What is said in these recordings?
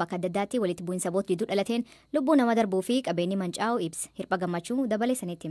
Bakka adda addaatti walitti bu'iinsa saboota jidduu dhalateen lubbuu nama darbuu fi qabeenyi mancaa'u ibsa. Hirpha Gammachuu dabalee sanitti.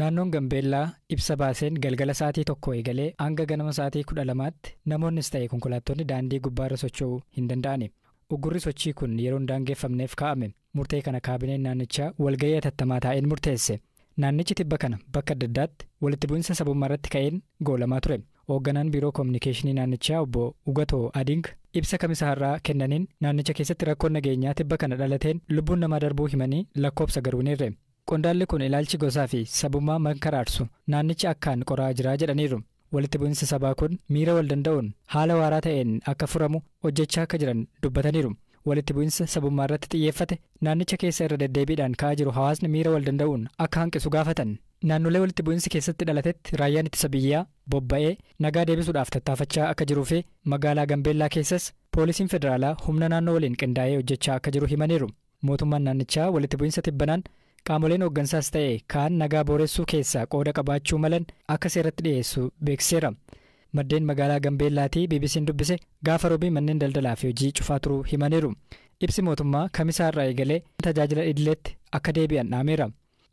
Naannoon Gambeellaa ibsa baaseen galgala sa'aatii 1 eegalee hanga ganama sa'aatii 12tti namoonnis ta'e konkolaattonni daandii gubbaarra socho'uu hin danda'ani. Uggurri sochii kun yeroo hin daangeffamneef kaa'ame. Murtee kana kaabineen naannichaa walga'ii hatattamaa taa'een murteesse. Naannichi tibba kana bakka adda addaatti walitti bu'iinsa sabummaa irratti ka'een goolamaa ture. Hoogganaan biiroo koominikeeshinii naannichaa obbo Ugatoo Ading ibsa kamisa har'aa kennaniin naannicha keessatti rakkoon nageenyaa tibba kana dhalateen lubbuun namaa darbuu himanii lakkoofsa garuu hin hirre. Qondaalli kun ilaalchi gosaa fi sabummaa mankaraarsu naannichi akkaan qoraa jiraa jedhaniiru. Walitti bu'iinsi sabaa kun miira wal danda'uun haala waaraa ta'een akka furamu hojjechaa akka jiran dubbataniiru. Walitti bu'iinsa sabummaa irratti xiyyeeffate naannicha keessa irra deddeebiidhaan ka'aa jiru hawaasni miira wal danda'uun akka hanqisu gaafatan. Naannolee walitti bu'iinsi keessatti dhalatetti raayyaan ittisa biyyaa bobba'ee nagaa deebisuudhaaf tattaafachaa akka jiruu fi magaalaa Gambeellaa keessas poolisiin federaalaa humna naannoo waliin qindaa'ee hojjechaa akka jiru himaniiru. Mootummaan naannichaa walitti bu'iinsa tibbanaan qaamoleen hooggansaas ta'e kaan nagaa booressuu keessaa qooda qabaachuu malan akka seeratti dhiyeessu beeksiseera. Maddeen magaalaa Gambeellaatii BBC'n dubbise gaafa roobii manneen daldalaa fi hojii cufaa turuu himaniiru. Ibsi mootummaa kamisaa irraa eegalee tajaajila idileetti akka deebi'an dhaameera.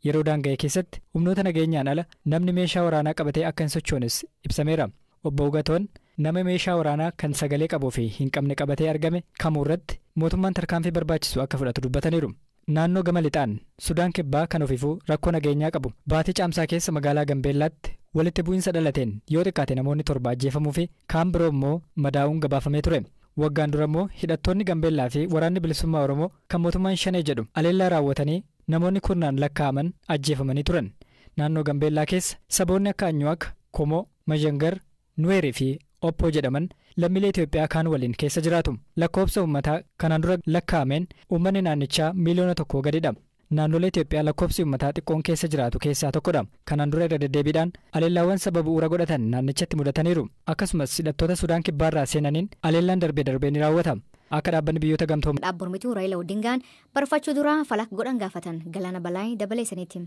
Yeroo daanga'e keessatti humnoota nageenyaan ala namni meeshaa waraanaa qabatee akka hin sochoones ibsameera. Obbo Ugatoon nama meeshaa waraanaa kan sagalee qabuu fi hin qabne qabatee argame kamuu irratti mootummaan tarkaanfii barbaachisu akka fudhatu dubbataniiru. Naannoo gama lixaan Sudaan kibbaa kan ofiifuu rakkoo nageenyaa qabu baatii caamsaa keessa magaalaa Gambeellaatti walitti bu'iinsa dhalateen yoo xiqqaate namoonni 7 ajjeefamuu fi kaan biroo immoo madaa'uun gabaafamee ture. Waggaan dura immoo hidhattoonni Gambeellaa fi waraanni bilisummaa Oromoo kan mootummaan Shanee jedhu aleellaa raawwatanii namoonni kurnaan lakkaa'aman ajjeefamanii turan. Naannoo Gambeellaa keessa saboonni akka Anyuwaak, Komoo, Majangar, Nuweerii fi Oppoo jedhaman lammiilee Itoophiyaa kaan waliin keessa jiraatu. Lakkoofsa uummataa kanaan dura lakkaa'ameen uummanni naannichaa miiliyoona 1 gadidha. Naannolee Itoophiyaa lakkoofsi uummataa xiqqoon keessa jiraatu keessaa tokkodha. Kanaan dura irra deddeebiidhaan aleellaawwan saba bu'uura godhatan naannichatti mudataniiru. Akkasumas hidhattoota Sudaan kibbaarraa seenaniin aleellaan darbee darbee ni raawwata. Akka dhaabbanni biyyoota gamtoomanii. Dhaabbormituu Raayila Odingaan barfachuu dura falak godhan gaafatan. Galaana Balaa dabalee sanitti.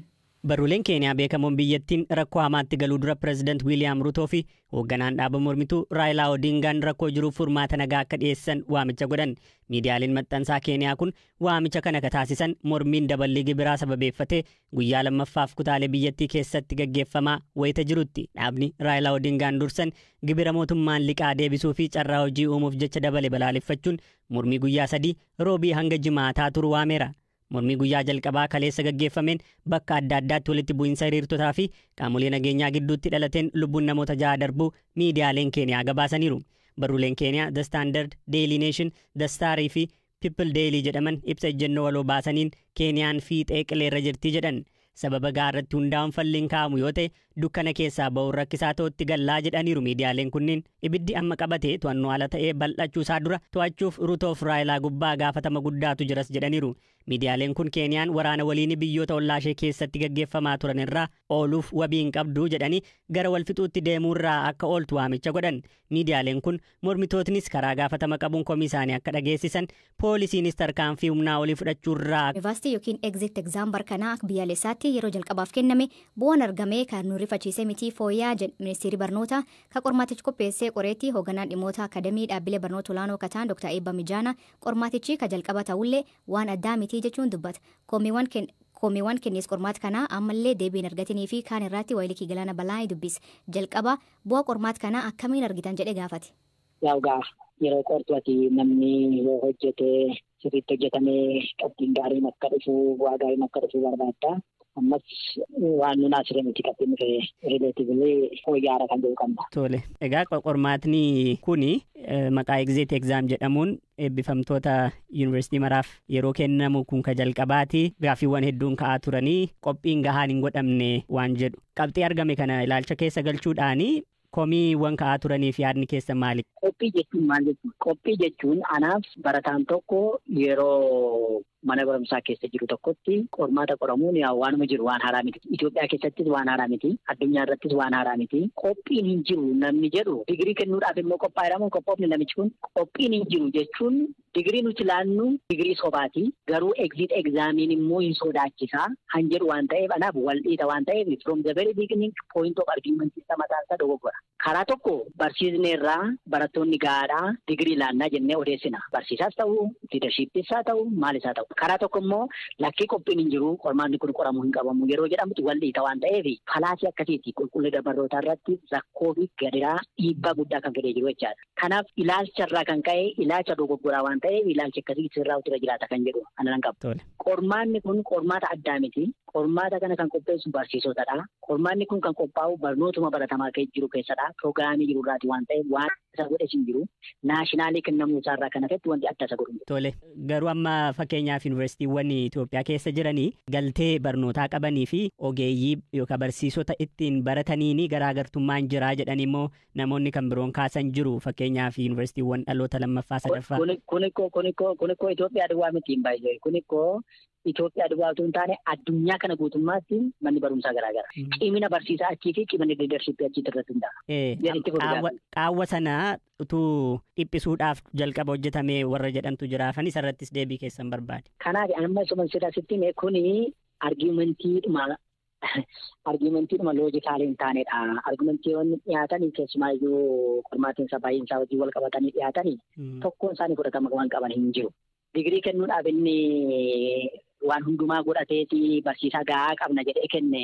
Barruuleen Keeniyaa beekamoon biyyattiin rakkoo hamaatti galuu dura pireezidaant Wiiliyaam Ruutoo fi hoogganaan dhaaba mormituu Raayilaa Odingaan rakkoo jiruuf furmaata nagaa akka dhiyeessan waamicha godhan. Miidiyaaleen maxxansaa Keeniyaa kun waamicha kana akka taasisan mormiin daballii gibiraa sababeeffatee guyyaa lammaffaaf kutaalee biyyattii keessatti gaggeeffamaa wayita jirutti. Dhaabni Raayilaa Odingaan dursan gibira mootummaan liqaa deebisuu fi carraa hojii uumuuf jecha dabale balaaleffachuun mormii guyyaa 3 roobii hanga jimaataa turu waameera. Mormii guyyaa jalqabaa kaleessa gaggeeffameen bakka adda addaatti walitti bu'iinsa hiriirtotaa fi qaamolee nageenyaa gidduutti dhalateen lubbuun namoota 6 darbuu miidiyaaleen Keeniyaa gabaasaniiru. Barruuleen Keeniyaa The Standard, Daily Nation, The Star fi People Daily jedhaman ibsa ejjennoo waloo baasaniin Keeniyaan fiixee qileerra jirti jedhan. Sababa gaarratti hundaa'uun falliin kaa'amu yoo ta'e dukkana keessaa ba'uun rakkisaa ta'utti gallaa jedhaniiru miidiyaaleen kunniin. Ibiddi amma qabate to'annoo ala ta'ee bal'achuu isaa dura to'achuuf Ruutoof Raayilaa gubbaa gaafatama guddaatu jiras jedhaniiru. Miidiyaaleen kun Keeniyaan waraana waliin biyyoota ollaashee keessatti gaggeeffamaa turan irraa ooluuf wabii hin qabdu jedhanii gara walfixuutti deemuurraa akka ooltu waamicha godhan. Miidiyaaleen kun mormitootnis karaa gaafatama qabuun komii isaanii akka dhageessisan poolisiinis tarkaanfii humnaa olii fudhachuurraa. Yuunivarsiitii yookiin exit exam barkanaa akka biyyaalessaatti yeroo jalqabaaf kenname bu'aan argame kan nu rifachiise miti fooyya'aa jedhe ministeerri barnootaa kan qormaatichi qopheessee qoreetti hoogganaan dhimmoota akademii dhaabbilee barnoota olaanoo akka ta'an Dr. Eebba Mijaana qormaatichi kan jalqaba ta'ullee waan addaa miti jechuun dubbata. Komiiwwan kennis qormaata kanaa ammallee deebiin argatanii fi kaan irratti wayilikii Galaana Balaa dubbise. Jalqaba bu'aa qormaata kanaa akkamiin argitan jedhee gaafate. Yaa'u yeroo qortu ati namni yoo hojjete sirriitti hojjetamee qabxiin gaariin akka dhufu bu'aa gaariin akka dhufu barbaadda. Ammas waan nuun asirra miti qabxiin dhufe rileetivili fooyya'aadha kan jedhu qabna. Tole. Egaa qormaatni kuni maqaa exit exam jedhamuun eebbifamtoota yuunivarsiitii maraaf yeroo kennamu kun ka jalqabaati. Gaaffiiwwan hedduun ka'aa turanii qophiin gahaan hin godhamne waan jedhu. Qabxii argame kana ilaalcha keessa galchuudhaani komiiwwan ka'aa turaniif yaadni keessa maali? Qophii jechuun maal jechuudha? Qophii jechuun anaaf barataan tokko yeroo Mana barumsaa keessa jiru tokkotti qormaata qoramuun waanuma jiru, waan haaraa miti. Itoophiyaa keessattis waan haaraa miti. Addunyaa irrattis waan haaraa miti. Qophiin hin jiru namni jedhu digirii kennuudhaaf immoo qophaa'eera moo qophoofne? Namichi kun qophiin hin jiru jechuun digirii nuti laannu digirii sobaati. Garuu exit examiin immoo hin sodaachisaa han jedhu waan ta'eef, anaaf wal dhiita waan ta'eef, from the very beginning point of argument isa mataan isaa dogoggora. Karaa tokko barsiisneerraa, barattoonni gahaadhaa, digirii laannaa jennee odeessina. Barsiisaas ta'u, leadershipis haa ta'u, maalis haa ta'u. Karaa tokko immoo lakkii, qophiin hin jiru, qormaanni kun qoramuu hin qabamu yeroo jedhamutti wal dhiita waan ta'eef, fallacy akkasiiti qulqullina barnootaa irratti rakkoo fi gadiraa dhiibbaa guddaa kan fidee jiru jechaadha. Kanaaf ilaalcha irraa kan ka'e, ilaalcha dogoggoraa waan ta'eef, ilaalchi akkasii sirraa irra jiraata kan jedhu ana nan qabu. Qormaanni kun qormaata addaa miti. Qormaata kana kan qopheessu barsiisotadha. Qormaanni kun kan qophaa'u barnootuma baratamaa jiru keessadha. Piroogiraamii jiru irraati waan ta'eef, waan isa godhes hin jiru. National kennamuu isaarraa kan hafetti wanti adda isa godhu. Tole, garuu amma fakkeenyaaf yuunivarsiitiiwwan Itoophiyaa keessa jiranii galtee barnootaa qabanii fi ogeeyyii yookaan barsiisota ittiin barataniini garaagartummaan jiraa jedhanii immoo namoonni kan biroon kaasan jiru, fakkeenyaaf yuunivarsiitiiwwan dhaloota lammaffaa, sadaffaa. Kunikoo Itoophiyaa duwwaa miti hin baay'ee. Kunikoo Itoophiyaa duwwaa otoo hin taane, addunyaa kana guutummaatti manni barumsaa garaagara. Cimina barsiisaa achii fi cimina leadershipii achiitti irratti hundaa'a. Qaawwa sana utuu dhiphisuudhaaf jalqaba hojjetamee warra jedhantu jiraafan, isarrattis deebii keessan barbaade. Kanaaf amma isuma sirra sitti kuni argumentiidhuma logical hin taanedha. Argumentiiwwan dhiyaatanii, keessumaayyuu qormaatiin baay'een isaa wajjin wal qabatanii dhiyaatanii, tokkoon isaanii fudhatama waan qaban hin jiru. Digirii kennuudhaaf inni waan hundumaa godhateeti barsiisaa gahaa qabna jedhee kenne,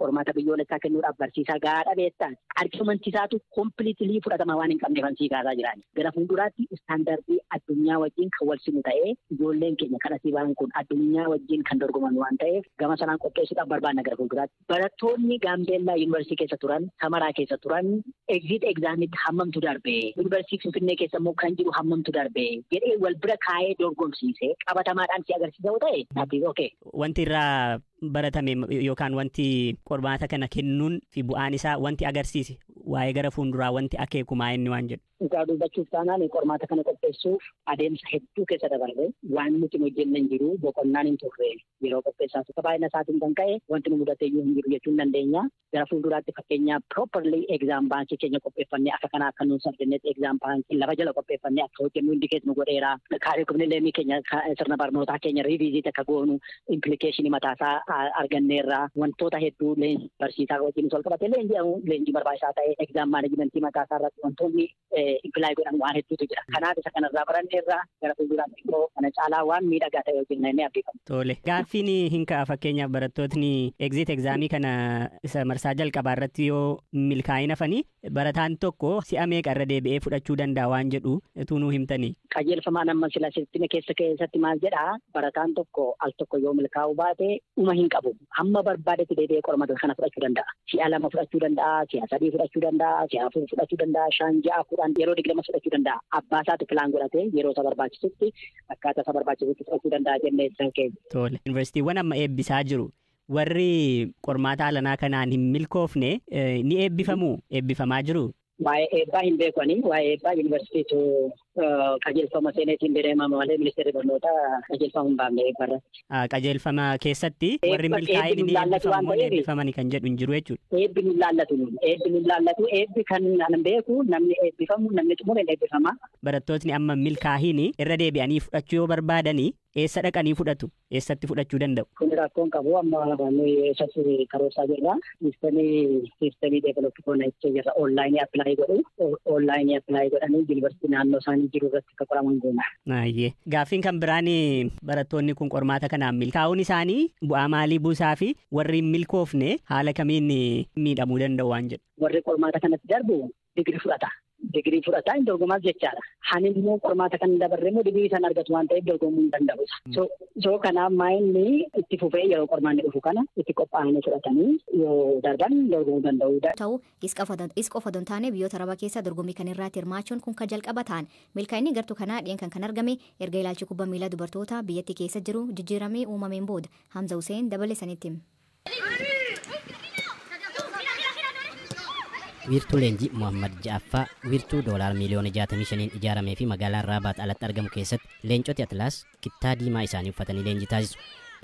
qormaata biyyoolessaa kennuudhaaf barsiisaa gahaa dhabeetta. Argumentiisaatu completely fudhatama waan hin qabneef ansii kaasaa jirani. Gara fuulduraatti standardii addunyaa wajjin kan wal simu ta'ee, ijoolleen keenya kan asii ba'an kun addunyaa wajjin kan dorgoman waan ta'eef, gama sanaan qopheessuudhaaf barbaanna gara fuulduraatti. Barattoonni Gaambeellaa Yuunivarsiitii keessa turan, Samaraa keessa turan, exit examitti hammamtu darbe, Yuunivarsiitii Finfinnee keessa immoo kan jiru hammamtu darbe jedhee wal bira kaa'ee dorgomsiisee qabatamaadhaan si agarsiisa yoo ta'e, that is okay. Wanti irraa baratame yookaan wanti qormaata kana kennuun fi bu'aan isaa wanti agarsiise, waa'ee gara fuulduraa wanti akeekumaa inni waan jedhu. Dhugaa dubbachuuf taanaan, qormaata kana qopheessuuf adeemsa hedduu keessa dabarre. Waan nuti hojjennan hin jiru, boqonnaan hin turre yeroo qopheessaa turre. Baay'ina isaatiin kan ka'e wanti nu mudate iyyuu hin jiru jechuun dandeenya. Gara fuulduraatti fakkeenyaaf properly exam baankii keenya qopheeffannee, akka kanaa akka nuun sardannetti exam baankii lafa jala qopheeffannee akka hojjennu indicate nu godheera. Kaarikumni keenya, sirna barnootaa keenya revisit akka goonu implicationii mataasaa arganneerra. Wantoota hedduu leenjii barsiisaa wajjin wal qabate, leenjii barbaachisaa ta'e, exam managementii mataasaa irratti wantoonni imply godhan waan hedduutu jira. Kanaaf isa kanarraa baranneerra, gara fuulduraatti immoo kana caalaa waan miidhagaa ta'e hojjenna inni abdii qabna. Tole. Gaaffiin hin ka'a, fakkeenyaaf barattootni exit examii kana isa marsaa jalqabaa irratti yoo milkaa'ina hafanii, barataan tokko si'a meeqa irra deebi'ee fudhachuu danda'a waan jedhu utuu nuu himtanii. Qajeelfamaan amma sila sirtime keessatti maal jedhaa? Barataan tokko al tokko yoo milkaa'uu baate dhuma hin qabu. Hamma barbaadetti deebi'ee qormaata kana fudhachuu danda'a. Si'a lama fudhachuu danda'a, si'a sadii fudhachuu danda'a, si'a afur fudhachuu danda'a, shan, ja'a, 10, yeroo 20 fudhachuu danda'a. Abbaa isaatu plan godhatee yeroo isa barbaachisutti, akkaataa isa barbaachisutti fudhachuu danda'a jennee isaan keenya. Tole. Yuunivarsiitiiwwan amma eebbisaa jiru. Warri qormaata alanaa kanaan hin milkoofne ni eebbifamu, eebbifamaa jiru. Waa'ee eebbaa hin beekani. Waa'ee eebbaa yuunivarsiitiitu qajeelfama seeneetiin deemama malee ministeerri barnootaa qajeelfama hin baafne eebba irratti. Qajeelfama keessatti warri milkaa'in ni eebbifamu, eebbifamani kan jedhu hin jiru jechuudha. Eebbi nu laallatu, eebbi nu laallatu. Eebbi kan nan beeku, namni eebbifamu, namni xumure eebbifama. Barattootni amma milkaa'iin irra deebi'anii fudhachuu yoo barbaadanii eessa dhaqanii fudhatu? Eessatti fudhachuu danda'u? Kun rakkoon qabu, amma nuyi eessatti karoorsaa jirra. Systemii develop goona jechaa jirra. Onlineii apply godhu. Onlineii apply godhanii yuunivarsiitii naannoo isaanii jiru irratti akka qoraman goona. Ayyee. Gaaffiin kan biraan, barattoonni kun qormaata kanaan milkaa'uun isaanii bu'aa maalii buusaa fi warri hin milkoofne haala kamiin miidhamuu danda'u waan jedhu. Warri qormaata kanatti darbu digirii fudhata. Digirii fudhataa hin dorgomaas jechaadha. Hani immoo qormaata kan dabarre immoo digirii sana argatu waan ta'eef dorgomuu hin danda'u. So kanaaf maayinni itti fufee yeroo qormaanni dhufu kana itti qophaa'anii fudhatanii yoo darban dorgomuu danda'u. Ta'u is qofa don taane, biyyoota Arabaa keessa dorgommii kan irratti hirmaachuun kun kan jalqaba ta'an. Milkaa'inni gartuu kanaa dhi'een kan argame erga ilaalchi kubbaa miilaa dubartoota biyyattii keessa jiru jijjiiramee uumameen booda. Hamza Hussein dabale sanitti. Wiirtuu leenjii Muhammad Ja'affaa wiirtuu doolaara miiliyoona 65 ijaaramee fi magaalaa Raabaat alatti argamu keessatti leencoti Atlaas kittaa diimaa isaanii uffatanii leenjii taasisu.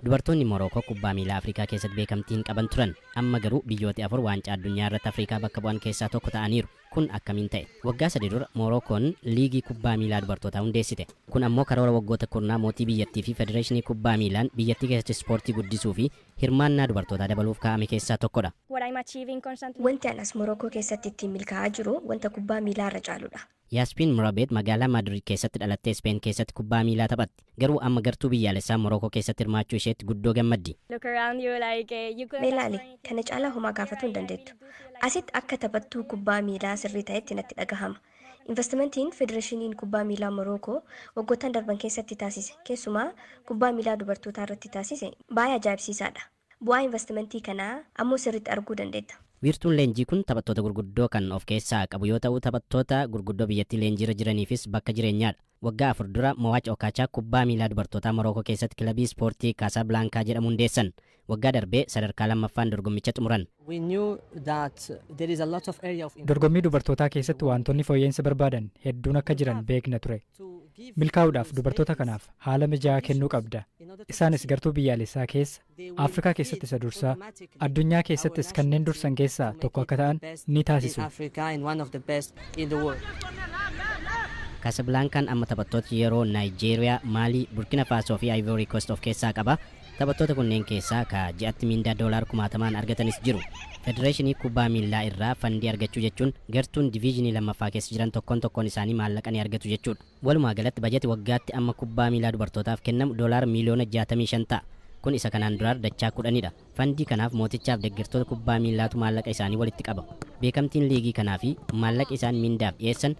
Dubartoonni Morookoo kubbaa miilaa Afrikaa keessatti beekamtii hin qaban turan. Amma garuu biyyooti afur waancaa addunyaa irratti Afrikaa bakka bu'an keessaa tokko ta'aniiru. Kun akkamiin ta'e? Waggaa 3 dura Morookoon liigii kubbaa miilaa dubartootaa hundeessite. Kun ammoo karoora waggoota kurnaa mootii biyyattii fi federeeshinii kubbaa miilaan biyyattii keessatti ispoortii guddisuu fi hirmaannaa dubartootaa dabaluuf kaa'ame keessaa tokkodha. Wanti anas Morookoo keessatti ittiin milkaa'aa jiru wanta kubbaa miilaa irra caaludha. Yaaspiin Murabeet magaalaa Maadrid keessatti dhalattee Speen keessatti kubbaa miilaa taphatti. Garuu amma gartuu biyyaalessaa Morookoo keessatti hirmaachuu isheetti guddoo gammaddi. Mee ilaali, kana caalaa homaa gaafatuu hin dandeettu. Asitti akka taphattuu kubbaa miilaa sirrii ta'etti natti dhagahama. Investimentiin Federeeshiniin Kubbaa Miilaa Morookoo waggoottan darban keessatti taasise, keessumaa kubbaa miilaa dubartootaa irratti taasise baay'ee ajaa'ibsiisaadha. Bu'aa investimentii kanaa ammoo sirriitti arguu dandeetta. Wiirtuun leenjii kun taphattoota gurguddoo kan of keessaa qabu yoo ta'u, taphattoota gurguddoo biyyattii leenjiirra jiraniifis bakka jireenyaadha. Waggaa 4 dura Mowaach Okaachaa kubbaa miilaa dubartootaa Morookoo keessatti kilabii ispoortii Kaasaablaankaa jedhamu hundeessan. Waggaa darbee sadarkaa lammaffaan dorgommicha xumuran. Dorgommii dubartootaa keessatti wantoonni fooyya'insa barbaadan hedduun akka jiran beekna ture. Milkaa'uudhaaf dubartoota kanaaf haala mijaa'aa kennuu qabda. Isaanis gartuu biyyaalessaa keessa, Afrikaa keessatti isa dursaa, addunyaa keessattis kanneen dursan keessaa tokko akka ta'an ni taasisu. Kaasablaankaan amma taphattoota yeroo Naayijeeriyaa, Maalii, Burkina Faasoo fi Ivory Coast of keessaa qaba. Taphattoota kunneen keessaa ka ji'atti miindaa doolaar kumaatamaan argatanis jiru. Federeeshinii kubbaa miilaa irraa fandii argachuu jechuun gartuun diviizhinii lammaffaa keessa jiran tokkoon tokkoon isaanii maallaqa ni argatu jechuudha. Walumaa galatti bajeti waggaatti amma kubbaa miilaa dubartootaaf kennamu doolaar miiliyoona 65 ta'a. Kun isa kanaan duraa dachaa 10dha. Fandii kanaaf mootichaaf deeggartoota kubbaa miilaatu maallaqa isaanii walitti qaba. Beekamtiin liigii kanaa fi maallaqa isaan miindaaf dhiyeessan